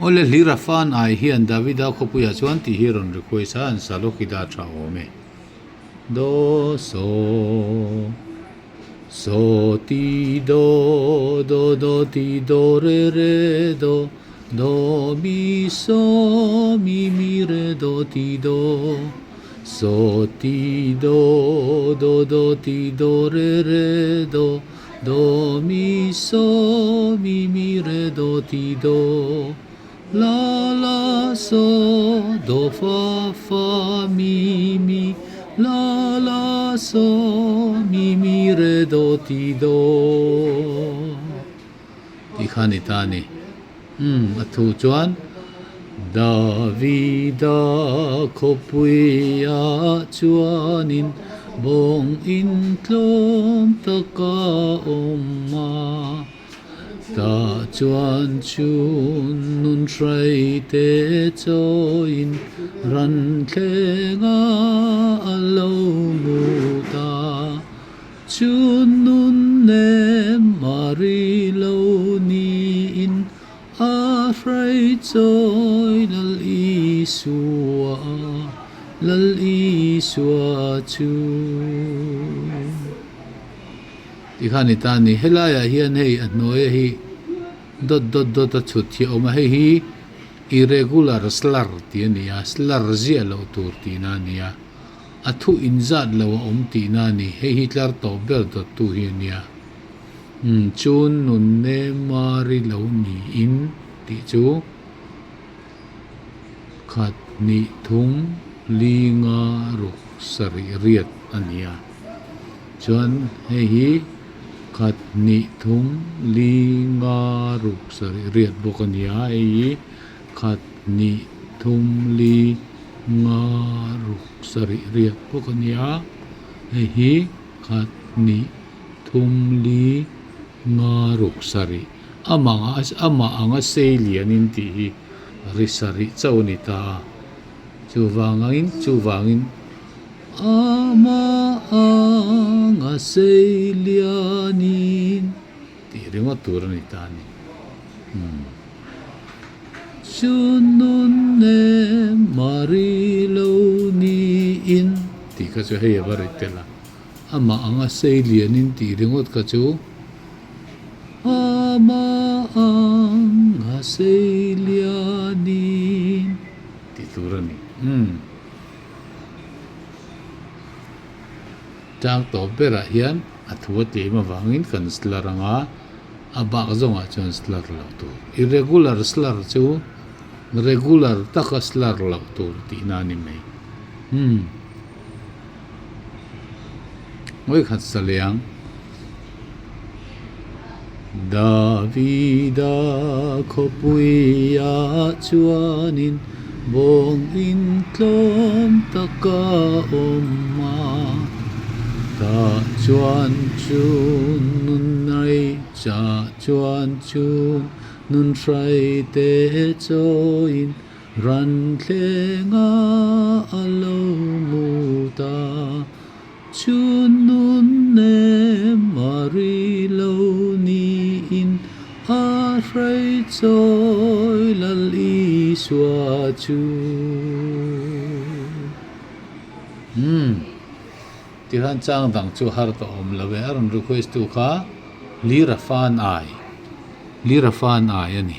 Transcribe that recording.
Awle Hlira fan ai hian Davida khawpuiah chuan tih hi rawn request a, an sa lawk i dah tha awm e. Do so so ti do do do ti do re re do do mi so mi mi re do ti do so ti do do do ti do re re do Do mi so mi mi re do ti do la la so do fa fa mi mi la la so mi mi re do ti do tih kha a ni ta a ni. Umm a thu chuan Davida khawpuiah chuanin bawng in tlawm taka awm a, tah chuan chhun nun hraite chawiin ran thlenga a lo mu ta. Chhun nun nem a ri lo niin a hrai chawi Lal Isua, Lal Isua chu. Tikhan i ta ni, helaiah hian hei a hnuaia hi dot dot dot a chhut hi a awm a, hei hi irregular slur tih a ni a, slur ziah loh tur tihna a ni a. A thu inzat lo a awm tihna a ni. Hei hi tlar tawp ber dawttu hi a nia. Umm chu nun Neymar-i lo niin tih chu khat hnih thum li nga ruk sarih riat a ni a. Chuan hei hi khat hnih thum li nga ruk sarih riat bawk a ni a. Hei hi khat hnih thum li Nga ruk sarih riat bawk a nia, hei hi khat hnih thum li nga ruk sarih amah amah anga sei lianin tih hi ri sarih chauh a ni ta a, chuvangin chuvangin amah anga sei lianin tih ringawt tur a ni ta a ni. Chu nun nem Mari lo niin tih kha chu hei a va ri tel a, amah anga sei lianin tih ringawt kha chu amah anga sei lianin tih tur a ni. Umm. Tlang tawp berah hian a thu a tlem avangin kan slur anga a bak zawngah chuan slur loh tur. Irregular slur chu regular taka slur loh tur tihna a ni mai. Umm. Vawikhat sa leh ang. Davida khawpuiah chuanin bawng in tlawm taka awm a, tah chuan chu nun nei chah chuan chu nun hraite chawiin ran thlenga a lo mu ta. Chhun nun nem a ri lo niin a hrai chawi Lal Isua chu. Umm. Tihian chang dang chu har tawh awm lo e. A rawn request tu kha Lira Fan Ai, Lira Fan Ai a ni.